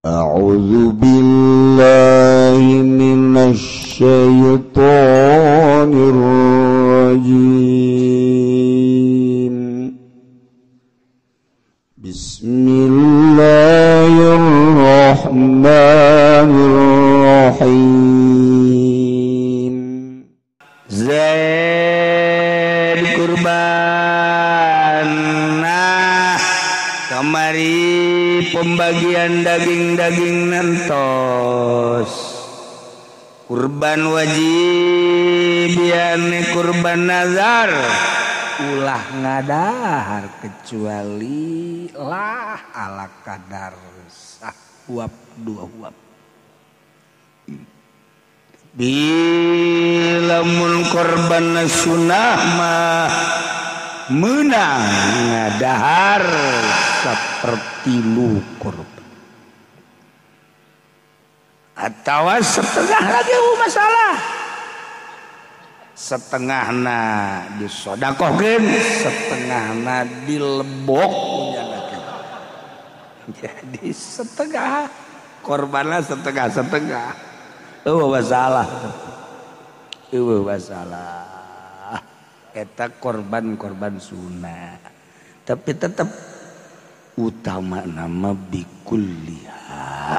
أعوذ بالله من الشيطان الرجيم. بسم الله الرحمن الرحيم. Zaid kurban nah kamari pembagian daging-daging nantos kurban wajib yani kurban nazar ulah ngadahar kecuali lah ala kadar sahuap dua huap. Bila mun korban sunah mah menang ngadahar sepertilu korban atau setengah lagi masalah setengahna disodakohkeun setengahna dilebok jadi setengah korbanna setengah-setengah. Eueuh masalah. Eueuh masalah. Eta korban-korban sunah. Tapi tetap utama nama bikulliha.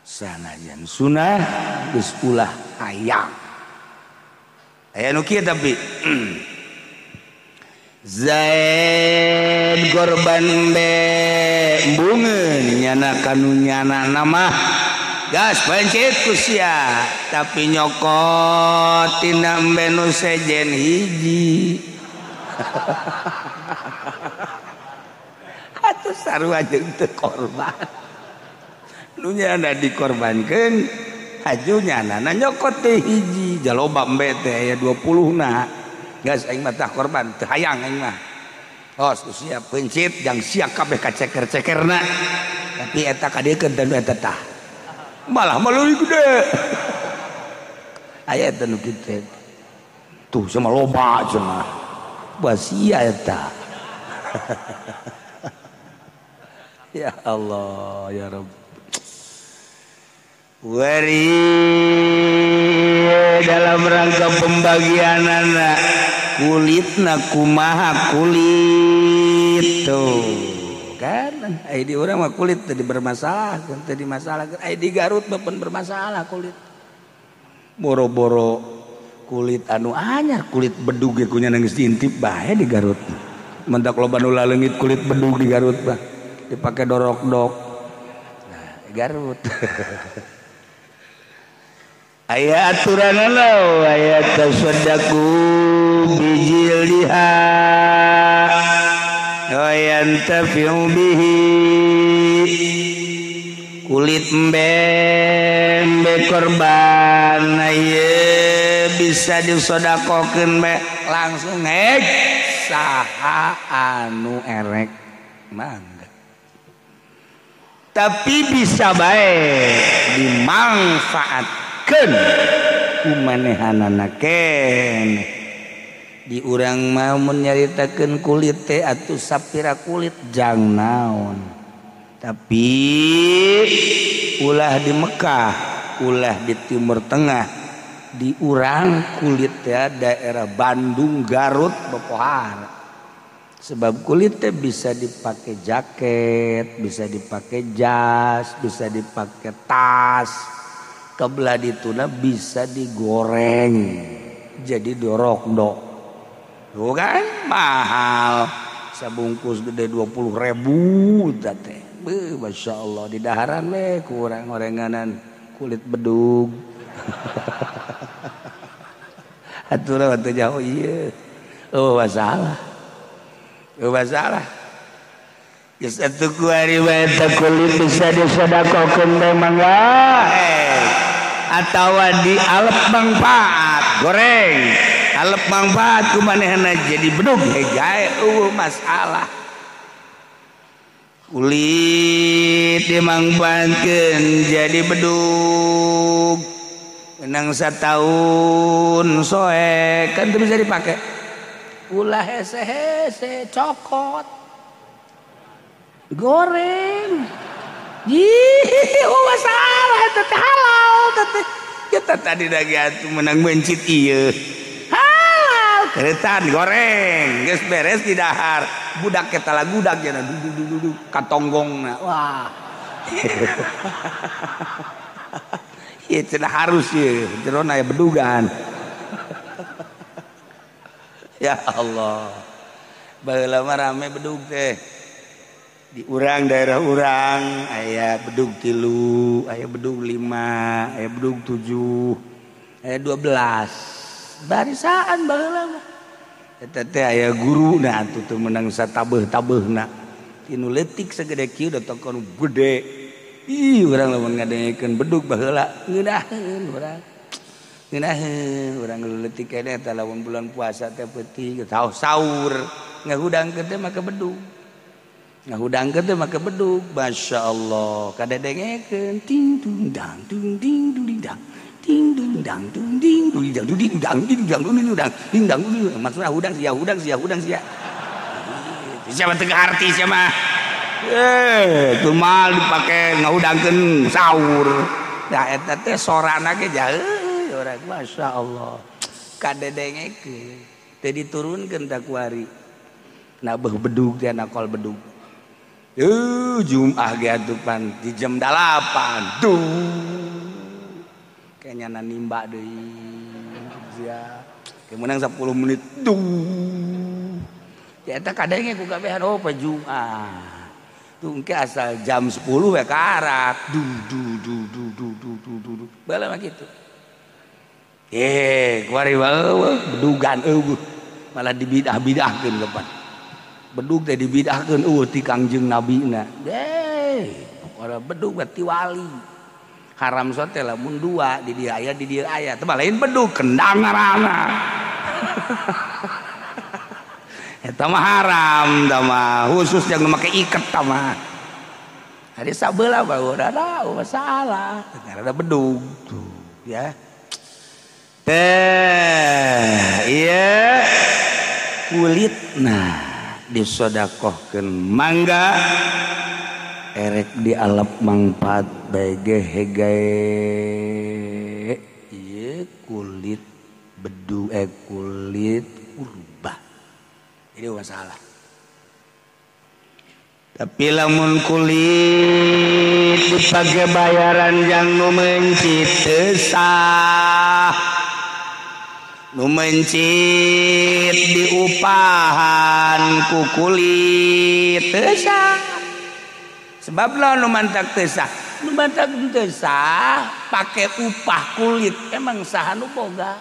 Sanajan sunah geus ulah hayang. Aya nu kieu tapi Zaid korban be bungeun nyana kanu nyana nama gas pencet ku sia tapi nyokot tina embe nu sejen hiji. Atuh sarua jeung teu korban nu nyana dikorbankeun haju nyana na nyokot teh hiji jaloba embe teh aya 20 na gas aing mah tah korban teu hayang aing mah. Hos ku sia pencet jang sia kabeh kaceker-cekerna tapi eta kadiekeun teh nu eta tah malah malu gede aya eta nu kitu tuh sama loba cenah basia eta. Ya Allah ya Rabb. Wari dalam rangka pembagian anak kulitna kumaha kulit tuh kan ai di urang mah kulit tadi bermasalah kan tadi masalah ai di Garut mah pun bermasalah kulit boro-boro kulit anu anyar kulit bedug ge kunya geus diintip bae di Garut mentak loba nu laleungit kulit bedug di Garut mah dipake dorok-dok nah Garut. Aya aturanana aya tasaddaqu bijildiha wa yantafi'u bihi kulit embe korban ieu bisa disodakokeun be langsung ek saha anu erek mangga tapi bisa bae dimangfaatkeun ku manehanana keneh. Di urang mah mun nyaritakeun kulit teh atuh sapira kulit jang naon tapi ulah di Mekah ulah di Timur Tengah di urang kulit teh daerah Bandung Garut bepohar sebab kulit teh bisa dipakai jaket bisa dipakai jas bisa dipakai tas kebelah dituna bisa digoreng jadi dorok-dok. Tuh kan mahal sabungkus gede 20.000 teh. Beuh masya Allah di daharan we kurang orenganan kulit bedug. Atuh teu jauh ieu. Oh masalah. Oh masalah. Geus atuh ku ari bae teh kulit bisa disodakokeun teh mangga. Atawa dialep manfaat goreng. Alep manfaat ku manehna jadi bedug hejae eueuh masalah kulit dimangfaatkeun jadi bedug menang sataun soek kan teu bisa dipake ulah hese-hese cokot goreng. Ih. Mencit oh masalah eta teh halal teh. Kita tadi lagi atuh menang mencit ieu. Halal keretan goreng geus beres di dahar. Budak eta lagudak cenah duduk katonggongna. Wah. Ieu cenah harus ieu, jerona aya bedugan. Ya Allah. Baheula mah rame bedug teh. Di urang daerah urang aya bedug 3, aya bedug 5, aya bedug 7, aya 12. Barisaan baheula mah. Eta teh aya guruna atuh teu meunang satabeuh-tabeuhna. Tinu leutik sagede kieu da tokon gede. Ih urang lamun ngadengekeun bedug baheula ngeunaheun urang. Ngeunaheun urang leutik keneh eta lamun bulan puasa teh peuting sahur ngahudangkeun teh make bedug. Ngahudangkeun teh make bedug, Masya Allah. Kadedengekeun ting dung dang dung ding dung dang ting dung dang dung ding dung dang dung dang ding dang dung dang ding dang dung. Maksudna hudang sia hudang sia hudang sia. Siapa teu ngarti sia mah. Teu mal dipake ngahudangkeun sahur. Da eta teh sorana ge jauh urang Masya Allah. Kadedengekeun teu diturunkeun ta kuari. Na beuh bedug teh nakol bedug. Jum'ah ge atuh pan di jam 8. Duh. Kayaknya nimba deui. Sia. Ke meunang 10 menit. Duh. Ya eta kadenge ku kabehan oh pa Jum'ah. Tuh engke asal jam 10 we karak. Du du du du du du du du. Baheula mah kitu. Kuari bae bedugan eueuh. Malah dibidah-bidahkeun kapan. Bedug teh dibidahkeun eueuh ti Kangjeng Nabina. Pokona bedug mah ti wali. Haram sote lamun dua di dieu aya di dieu aya. Teh lain bedug kendang ngaranna. Eta mah haram tah mah, khusus yang make iket tah mah. Ari sabeula mah udah masalah. Karena bedug tuh ya. Teh ieu kulitna disodakohkeun mangga erek dialap mangfaat bae ge hegae ieu kulit bedu kulit kurba. Jadi masalah. Tapi lamun kulit dipake bayaran jang nu mencit teu sah. Nu mencit diupahan ku kulit teu sah. Sebab lamun nu mantak teu sah, nu mantak teu sah pake upah kulit emang saha nu boga.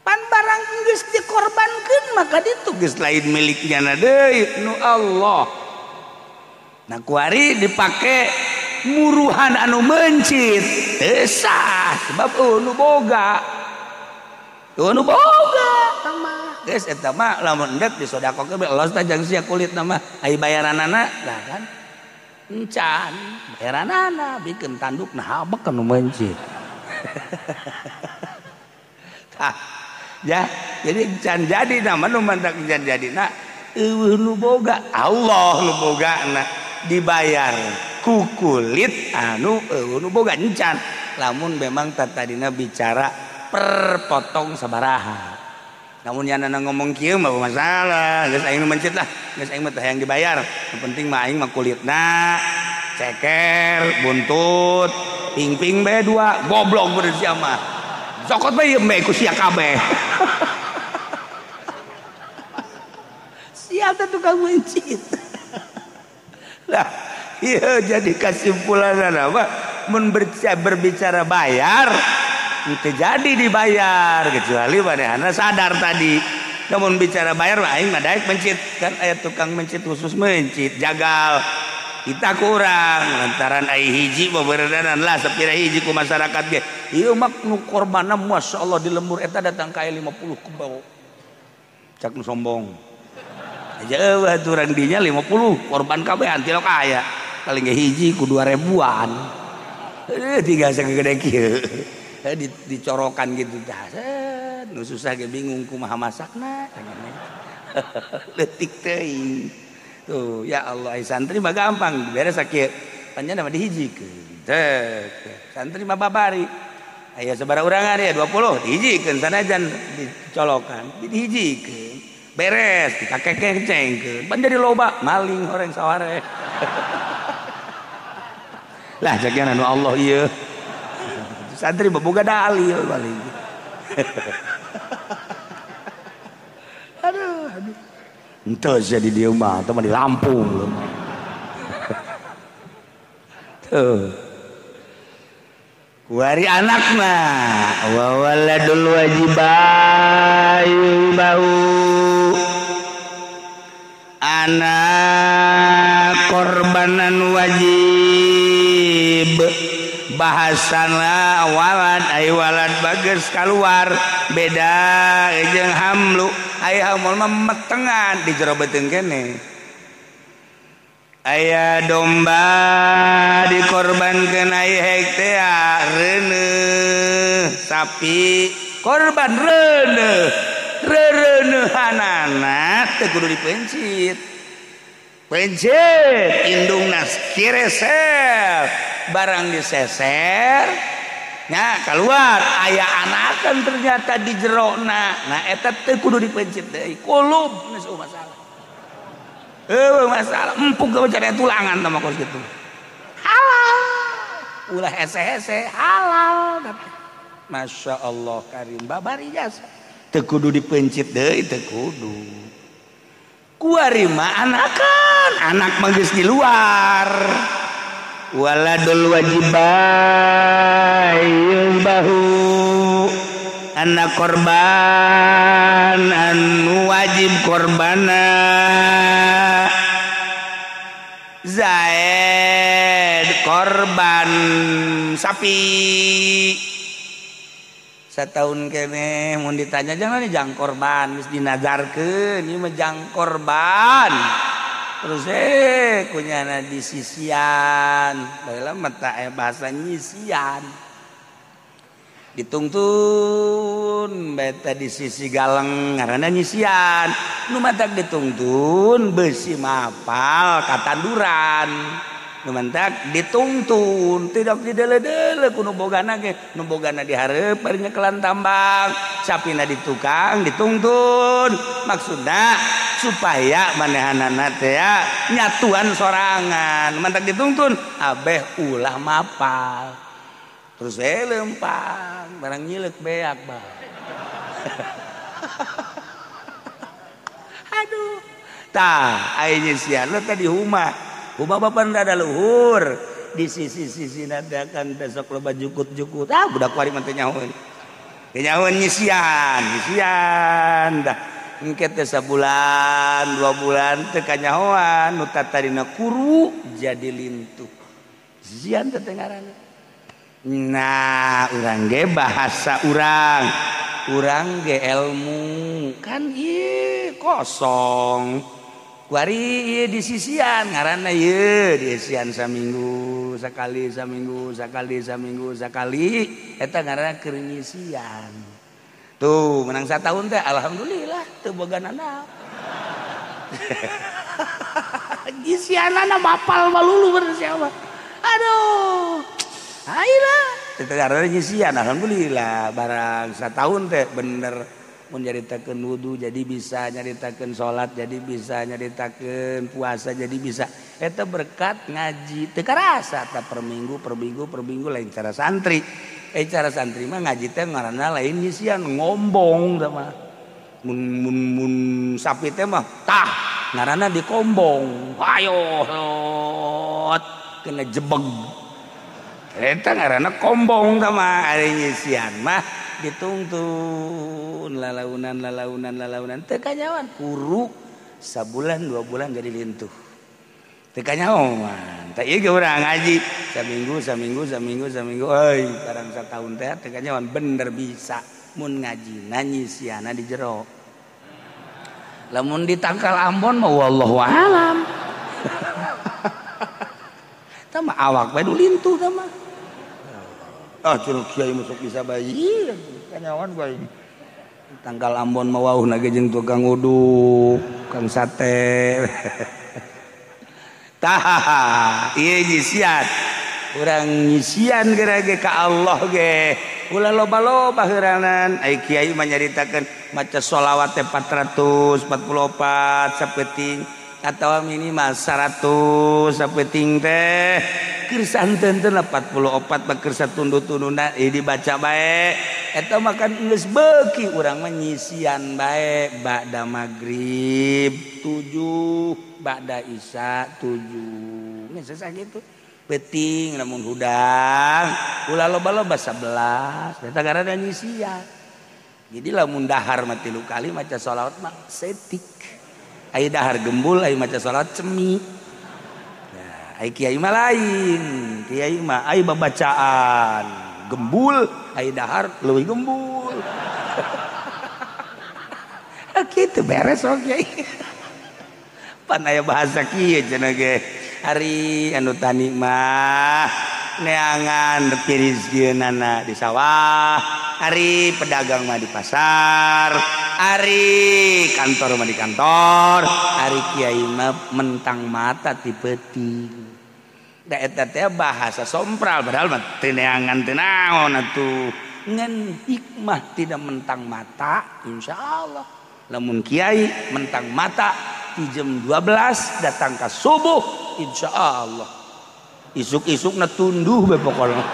Pan barang geus dikorbankeun maka ditu geus lain miliknya na deui nu Allah. Nah kuari dipake muruhan anu mencit teu sah sebab nu boga. Tuh nu boga mah geus eta mah lamun endek disodakokeun bae los tah jang sia kulitna mah ai bayaranana lah kan encan bayaranana bikeun tandukna habek nu mencit. Tah ya jadi encan jadi nama nu mantak encan jadina eueuh nu boga Allah nu bogana dibayar ku kulit anu eueuh nu boga encan lamun memang tatadina bicara per potong sabaraha. Namun yang ngomong kieu mah masalah, geus aing nu mencit lah, geus aing mah teh hayang dibayar. Nu penting mah aing mah kulitna, ceker, buntut, ping-ping bae dua, goblok bener sia mah. Cokot bae ieu mbe ku sia kabeh. Sia teh tukang mencit. Lah, ieu jadi kesimpulanna mah mun berbicara bayar itu jadi dibayar kecuali manehna sadar tadi. Namun bicara bayar mah aing mah daek mencit kan aya tukang mencit khusus mencit jagal. Kita kurang lantaran ai hiji beberedanan lah sapira hiji ku masyarakat ge. Ieu mah nu korbanna masyaallah di lembur eta datang ka 50 kebau. Cak nu sombong. Aja eueuh aturan dinya 50 korban kabeh antilok aya. Paling ge hiji ku 2000-an. Tiga sagede kieu. Dicorokan gitu dah. Nu susah ge bingung kumaha masakna. Leutik teuing. Tuh ya Allah ai santri mah gampang beres sakieu. Panjang mah dihijikeun. Teh santri mah babari. Aya sabaraha urangan ya 20 dihijikeun sanajan dicolokan, dihijikeun. Beres dikakekengcengkeun. Pan jadi loba maling horeng saware. Lah jagian anu Allah ieu. Santri mah boga dalil paling. Aduh, aduh. Henteu sia di dieu mah, teh mah di Lampung leuh. Tuh. Kuari anakna wa waladul wajibayu bau. Anak korbanan wajib. Bahasana walad ai walad bagus keluar beda jeung hamlu ai hamul mah metengan di jero beuteung kene aya domba dikorbankeun ai hek teh reuneuh sapi korban reuneuh reureunehanana teu kudu dipencit pencit indungna kireser barang diseser nya keluar aya anakan ternyata di jerona nah eta teu kudu dipencit deui kulub geus masalah heueuh masalah empuk ge cari tulangan tah kos kitu halal ulah hese-hese halal tapi Masya Allah karim babari jasa teu kudu dipencit deui teu kudu kuari mah anakan anak mah geus di luar waladul wajibayu bahu anak korban anu wajib korbana Zaid korban sapi setahun kene mun ditanya jangan jang korban geus dinazarkeun ieu mah jang korban terus kunyana di sisian baheula mah tah bahasa nyisian ditungtun beta di sisi galeng ngaranna nyisian nu matak ditungtun beusi mapal katanduran nu mantak ditungtun tidak didele-dele ku nu bogana ge nu bogana dihareup bari nyekelan tambang sapina di tukang ditungtun maksudna supaya manehanana teh nyatuan sorangan mantak ditungtun abeh ulah mapal terus lempang barang nyilek beak bah. Aduh tah aya nyisian teh di huma huma bapan rada luhur di sisi-sisi nadakan besok loba jukut-jukut ah budak kuari mah teh nyahoeun nyahoeun nyisian nyisian dah engke teh sabulan 2 bulan teh kanyahoan nu tatadina kuru jadi lintuh sisian teh ngaranna. Nah urang ge bahasa urang urang ge ilmu kan ieu kosong kuari ieu di sisian ngaranna ieu di sisian saminggu sakali saminggu sakali saminggu sakali eta ngaranna keur nyisian tuh menang satahun teh alhamdulillah teu boga nanaon. Nyisianana mapal malulu bener siapa aduh ayolah teh ngaranna nyisian alhamdulillah barang satahun teh bener mun nyaritakeun wudu jadi bisa nyaritakeun salat jadi bisa nyaritakeun puasa jadi bisa eta berkat ngaji teu karasa ta per minggu per minggu per minggu lain cara santri cara santri mah ngaji teh ngaranna lain nyisian ngombong tah mah mun mun mun sapi teh mah tah ngaranna dikombong ayo kena jebeg eta ngaranna kombong tah mah ari nyisian mah ditungtun lalaunan lalaunan lalaunan teu kanyawan kuru sabulan 2 bulan jadi lintuh teu kanyawan tah ieu ge urang ngaji saminggu saminggu saminggu saminggu euy barang satahun teh teu kanyawan bener bisa mun ngajina nyisiana di jero lamun ditangkal Ambon mah wallahu alam tah mah awak bae nu lintuh tah mah ah curug kiai masuk bisa bayi kanyawan bae tangkal Ambon mah wauh na ge jeung tukang uduk kang sate. Tah ieu nyisian urang nyisian geura ge ka Allah ge ulah loba-loba heuranan. Ai kiai mah nyaritakeun maca sholawat teh 444 sapeting atawa minimal 100 sapeting teh keur santen-teu 44 mah keur satunduh-tunduna dibaca bae eta mah kan geus beuki urang mah nyisian bae ba'da magrib 7 ba'da isya 7 geus sakitu peuting lamun hudang ulah loba-loba 11 eta garana nyisian. Jadi lamun dahar mah 3 kali maca sholawat mah setik. Ai dahar gembul ai maca sholawat cemi. Nah, ai kiai mah lain. Kiai mah ai babacaan gembul, ai dahar leuwih gembul. Kitu beres oh kiai. Pan aya bahasa kieu cenah ge. Ari anu tani mah neangan rezekieunana di sawah, ari pedagang mah di pasar, ari kantor mah di kantor, ari kiai mah mentang mata ti peuting. Da eta teh bahasa sompral padahal mah teu neangan teu naon atuh. Ngan hikmah tidak mentang mata insyaallah. Lamun kiai mentang mata di jam 12 datang ke subuh insyaallah. Isuk-isuk na tunduh be pokokna.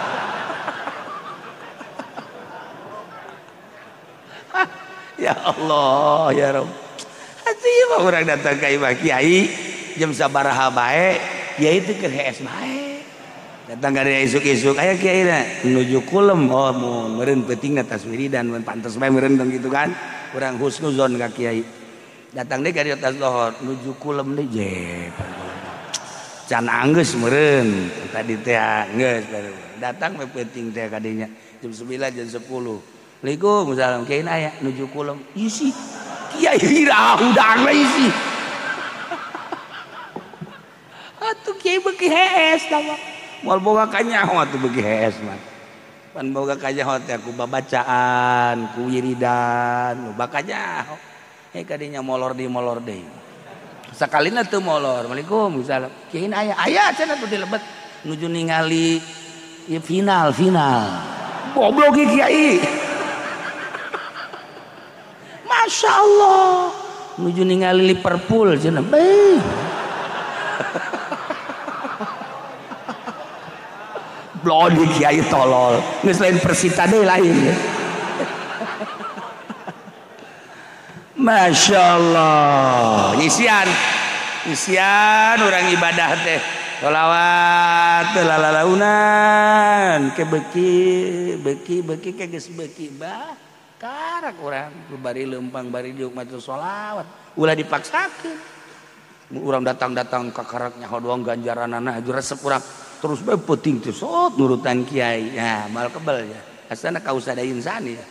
Ya Allah ya Rabb. Hati mah urang datang ka imah kiai jam sabaraha bae, kiai teh keur hees bae. Datang ka dieu isuk-isuk aya kiai na menuju kulem, oh mun meureun peutingna tas wiridan mun pantes bae meureun gitu kan. Urang husnuzon ka kiai. Datang deui ka dieu tas lohor nuju kulem deui je. Can anggeus meureun tadi teh geus baru. Datang we peuting teh ka dinya jam 9 jam 10. Waalaikumsalam kiai aya nuju kulem isi. Kiai hira hudang we isi. Atuh kiai beuki hees tah mah. Moal boga kanyaho atuh beuki hees mah. Pan boga kanyaho teh ku babacaan, ku wiridan, loba kanyaho. Hei kadinya molor di molor deui. Sakalina teu molor. Waalaikumsalam. Kiai aya aya cenah tuh dilebet nuju ningali ieu final final. Goblok kiai. Masya Allah. Nuju ningali Liverpool cenah. Beuh. Blodi kiai tolol. Geus lain Persita deui lain. Masya Allah. Nyisian. Nyisian urang ibadah teh. Sholawat lalalaunan ke beki beki beki ke geus beki bah. Karak urang bari leumpang bari diuk maca sholawat. Ulah dipaksakeun. Urang datang-datang ka karak nyaho doang ganjaranana aju resep urang. Terus bae peuting teh sot nurutan kiai. Ya, mal kebel ya. Asana kausada insani ya.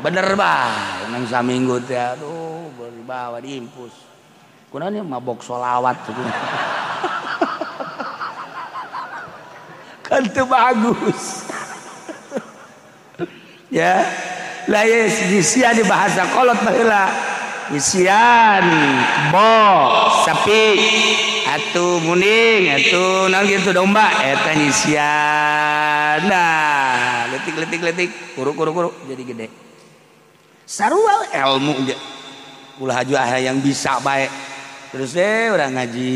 Bener bae nang saminggu teh aduh berbawa diimpus. Kunaon mabok sholawat kan teu bagus. Ya. Lah ye di bahasa kolot baheula. Isian kebo sapi atuh muning atuh naon kitu domba eta nyisian. Nah, letik-letik-letik kuru-kuru-kuru jadi gede. Sarua ilmu ge. Ulah aju yang bisa bae. Terus urang ngaji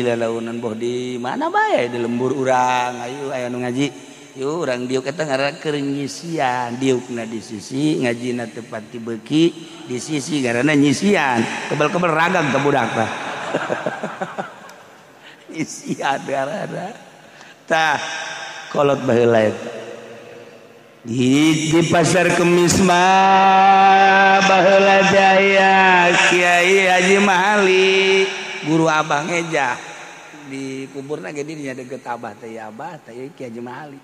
lalaunan boh di mana bae di lembur urang ayo aya nu ngaji. Yuk urang diuk eta ngaranna keur nyisian, diukna di sisi ngajina teu pati beuki di sisi ngaranna nyisian. Kebel-kebel ragam ka budak tah. Nyisian ngaranna. Tah kolot baheula eta. Di pasar Kemis mah baheula jaya Kiai Haji Mahali guru abang eja di kuburna ge di dinya deukeut abah teh ya abah teh Kiai Haji Mahali.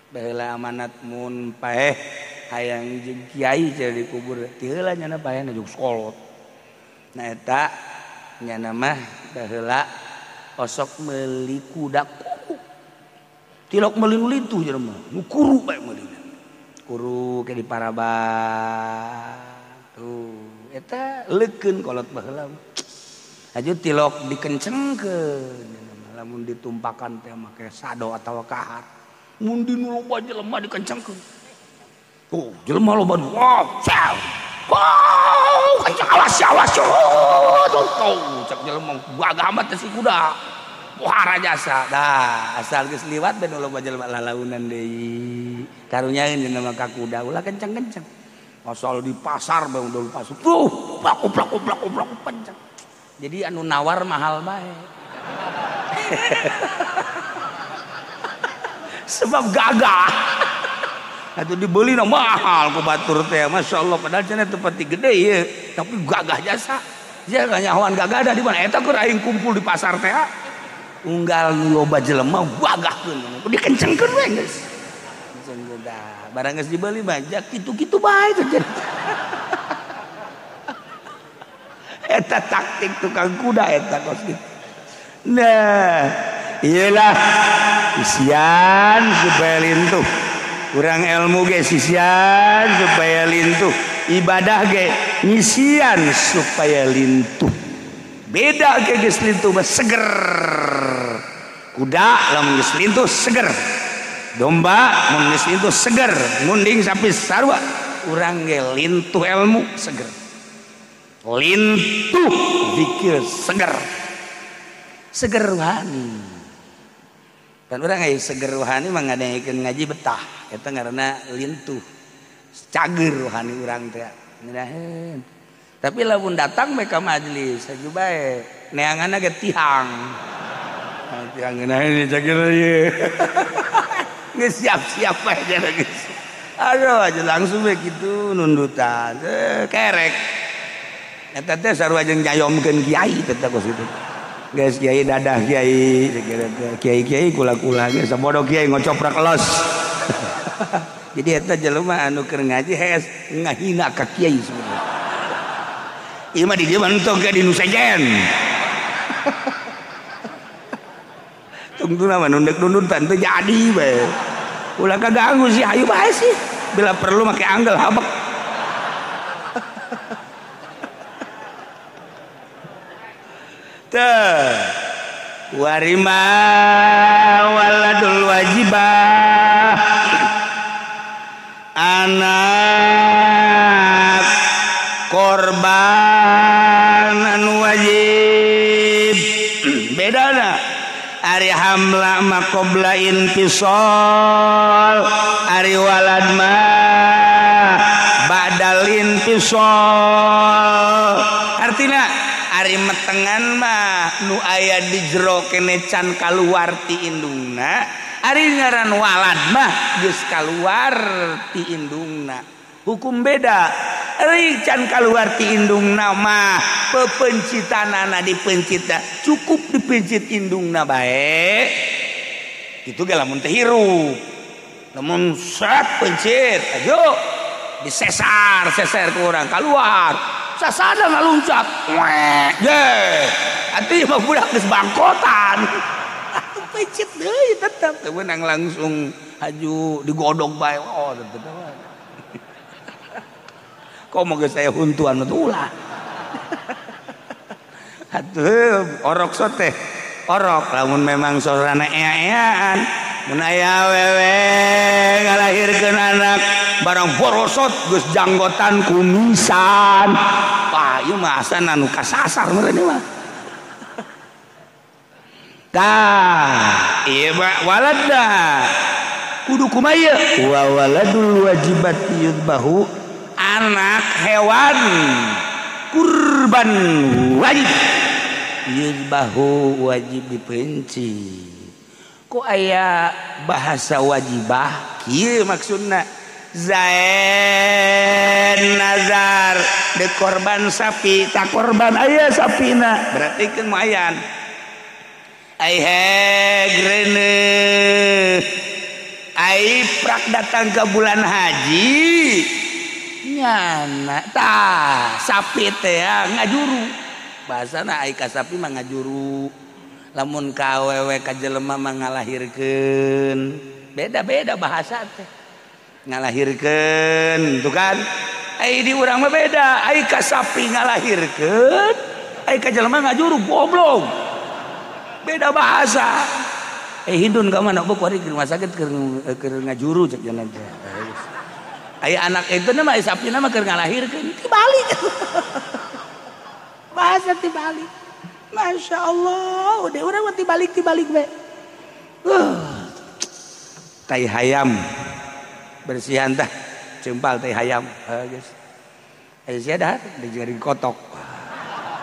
Baheula amanat mun paeh hayang jeung kiai cenah di kubur ti heula nyana paeh jeung sekolot. Nah eta nyana mah baheula osok meuli kuda kuru. Tilok meuli nu lintuh cenah mah, nu kuru bae meulina. Kuru ke di Paraban. Tuh eta leukeun kolot baheula. Aju tilok dikencengkeun. lamun ditumpakan teh make sado atawa kahar. Mun di nu loba jelema dikencengkeun. Tuh, jelema loba wah, sel. Wow, kenceng awas awas. Tuh, cek jelema gagah amat teh si kuda. Pohara jasa. Dah, asal geus liwat ben loba jelema lalaunan deui. Karunyaeun jelema ka kuda ulah kenceng-kenceng. Asal di pasar bae udah pasar. Tuh, oplak oplak oplak oplak kenceng. Jadi anu nawar mahal bae. Sebab gagah. Atuh dibeli na mahal ku batur teh, masyaallah padahal cenah teu pati gede ieu, tapi gagah jasa. Sia kanyahoan gagah da di mana eta keur aing kumpul di pasar teh. Unggal nu loba jelema gagahkeun, dikencengkeun we geus. Kencengkeun dah, barang geus dibeli mah kitu-kitu bae teh. Eta taktik tukang kuda eta kos kitu. Nah, iyalah isian supaya lintuh. Kurang ilmu ge sisian supaya lintuh, ibadah ge ngisian supaya lintuh. Beda ge geus lintuh mah seger. Kuda lamun geus lintuh seger. Domba mun geus lintuh seger, munding sapi sarua. Urang ge lintuh ilmu seger. Lintuh zikir seger. Seger rohani. Dan orang aya seger rohani mah ngadengekeun ngaji betah. Eta ngaranna lintuh. Cager rohani urang teh. Ngeunaheun. Tapi lamun datang bae ka majelis haju bae neanganna ge tihang. Tihang ngeunaheun cager ieu. Geus siap-siap bae cenah geus. Aduh aja langsung we kitu nundutan. Kerek. Eta teh sarua jeung nyayomkeun kiai teh kos kitu. Guys kiai dadah kiai kiai-kiai kula-kula geus sabodo kiai ngocoprak los. Jadi eta jelema anu keur ngaji hees ngahina ka kiai sebenarnya. Ieu mah di dieu mah entong ke di nu sejen. Tungtuna mah nundek nundutan teu jadi bae. Ulah kaganggu sih hayu bae sih. Bila perlu make anggel habek. Warima waladul wajibah anak korban anu wajib bedana ari hamla ma qabla intisal ari walad ma ba'dal intisal artina ari metengan mah nu aya di jero kene can kaluar ti indungna ari ngaran walad mah geus kaluar ti indungna hukum beda ari can kaluar ti indungna mah pepencitanana dipencitna cukup dipencit indungna bae kitu ge lamun teh hirup lamun set pencit ayo disesar seser ku urang kaluar sasada ngaluncat ye atuh mah budak geus bangkotan atuh pencit deui tetep teu meunang langsung haju digodog bae oh tetep komo geus saya huntuan mah ulah atuh orok sote orok lamun memang sorana ea-eaan mun aya awewe ngalahirkeun anak barang borosot geus janggotan kumisan. Wah, ieu mah asana nu kasasar meureun ieu mah. Tah, ieu mah waladna. Kudu kumaha ieu? Wa waladul wajibati yudbahu anak hewan kurban wajib yudbahu wajib dipenci. Kok aya bahasa wajibah kieu maksudna? Zain nazar de korban sapi tak korban aya sapina berarti kan mayan ai hegrene ai prak datang ke bulan haji nyana tah sapi teh ngajuru bahasana ai ka sapi mah ngajuru lamun ka awewe ka jelema mah ngalahirkeun beda-beda bahasa teh ngalahirkeun tuh kan ai di urang mah beda ai ka sapi ngalahirkeun ai ka jelema ngajuru goblok Beda bahasa. Hindun ka mana bu kuari ke rumah sakit keur ngajuru cek jalan teh. Aya anak itu mah sapina mah keur ngalahirkeun tibalik. Bahasa tibalik. Masya Allah, udah urang mah tibalik we. Tai hayam. Bersihan tah cempal tai hayam. Geus. Aya sia dahar dijieun kotok.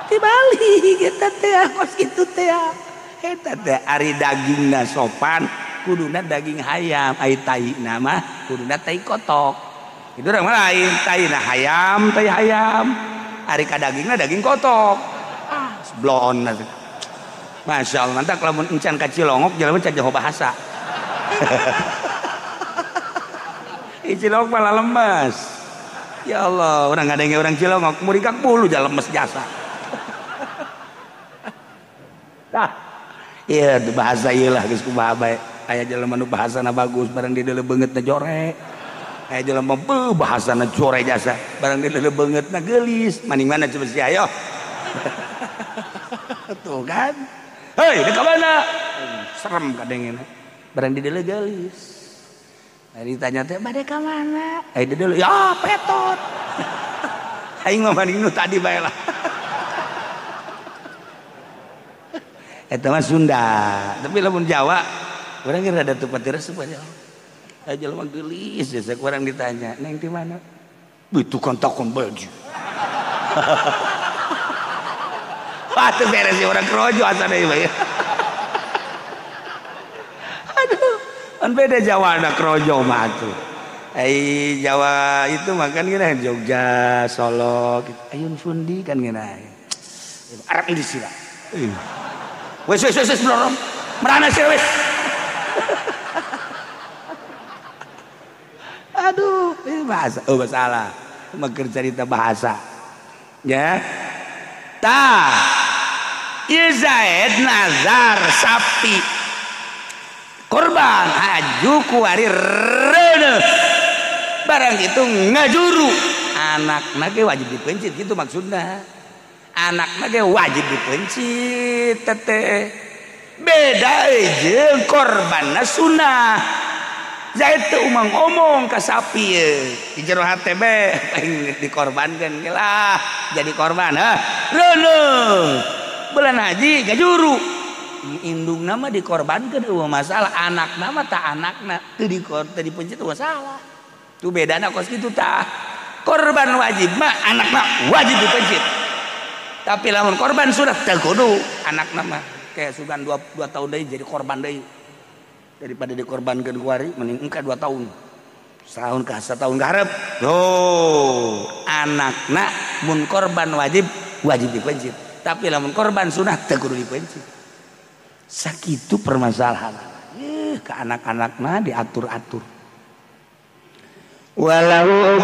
Tibalik eta teh kos kitu teh. Eta teh ari dagingna sopan kuduna daging hayam, ai taina mah kuduna tai kotok. Itu urang mah lain, taina hayam, tai hayam. Ari ka dagingna daging kotok. Ah, blon. Masya Allah, mantak lamun encan ka Cilongok jelema can jaho bahasa. Cilongok malah lemes. Ya Allah, urang ngadenge urang Cilongok murikak bulu ja lemes jasa. Tah. Iya, bahasa ieu lah geus kumaha bae. Aya jelema nu bahasana bagus barang di deuleu beungeutna jore. Aya jelema beuh bahasana jore jasa, barang di deuleu beungeutna geulis. Maning mana coba sia ayo. Tuh kan. Hei, deuk ka mana? Serem kadengena. Barang di deuleu geulis. Nah, ditanya teh bade ka mana? Aya di deuleu, ya petot. Aing mah maning nu tadi bae lah. Eta mah Sunda, tapi lamun Jawa urang ge rada teu pati resep aja. Aya jelema geulis jasa ku urang ditanya, "Neng di mana?" Itu kan takon baju. Wah, teu beres ieu urang kerojo asana ieu mah. Aduh, kan beda Jawa na kerojo mah atuh. Ai Jawa itu mah kan geunah Jogja, Solo, ayun pundi kan geunah. Arab di sila. Wes wes wes blorong. Merana sih wes. Aduh, ini bahasa. Oh, masalah. Mager cerita bahasa. Ya. Ta. Zaid nazar sapi. Korban haju kuari reuneuh. Barang itu ngajuru. Anakna ge wajib dipencit gitu maksudna. Anakna ge wajib dipencit teteh. Beda jeung korbanna sunah. Zaid teu umang omong ka sapi ye. Di jero hate be aing dikorbankeun ge lah jadi korban heh. Reuneuh. Bulan haji gajuru. Indungna mah dikorbankeun eueuh masalah, anakna mah ta anakna teu dipencit eueuh salah. Tuh bedana kos kitu tah. Korban wajib mah anakna wajib dipencit. Tapi lamun korban sudah teu kudu anakna mah kayak sugan 2 tahun deui jadi korban deui. Daripada dikorbankeun kuari mending engke 2 tahun. Setahun ka setahun ka hareup. Tuh, anakna mun korban wajib wajib dipencit. Tapi lamun korban sunah teu kudu dipencit. Sakitu permasalahan. Ke anak-anakna diatur-atur. Walau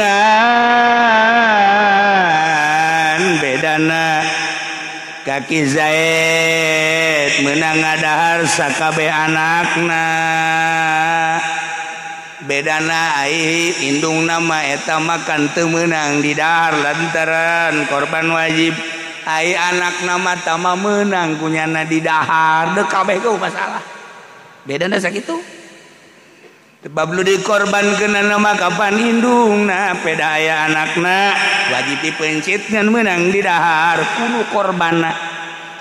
ngan bedana kaki Zaid menang ngadahar sakabeh anakna bedana ai indungna mah eta makan teu meunang didahar lantaran korban wajib ai anakna mah tama meunang kunyana didahar deuk kabeh ge masalah bedana sakitu. Sebab lu dikorbankeun mah kapan indungna peda aya anakna wajib dipencit ngan meunang didahar kudu korbanna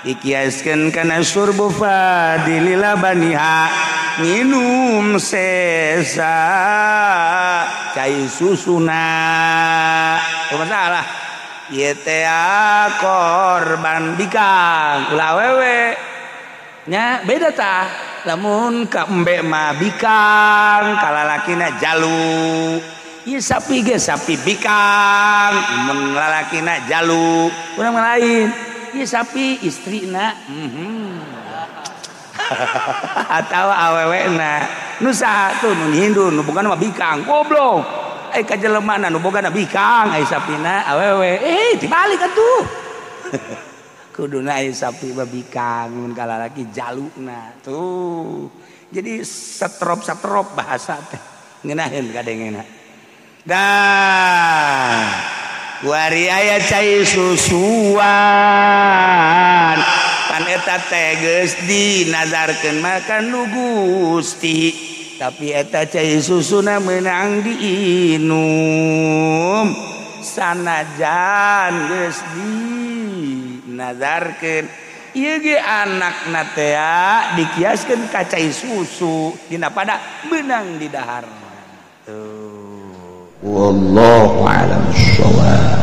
dikiaskeun kana surbu fadilila baniha nginum sesa cai susuna. Masalah ieu teh korban bikang ulah awewe nya beda tah. Lamun ka embe mah bikang, kalalakina jalu. Ieu sapi ge sapi bikang, mun lalakina jalu. Urang mah lain. Ieu sapi istrina. Atawa awewena. Nu saha tuh nu Hindu nu bogana mah bikang, goblok. Ai ka jelemana nu bogana bikang, ai sapina awewe. Dibalik atuh. Kuduna ai sapi mah bikang mun kalalaki jaluna tuh. Jadi setrop-setrop bahasa teh ngeunaheun kadengena. Dah. Kuari aya cai susuan pan eta teh geus dinazarkeun makan nu Gusti tapi eta cai susuna meunang diinum sanajan geus dinazarkeun ieu ge anakna teh dikiaskeun ka cai susu dina pada meunang didahar. Wallahu a'lam bissawab.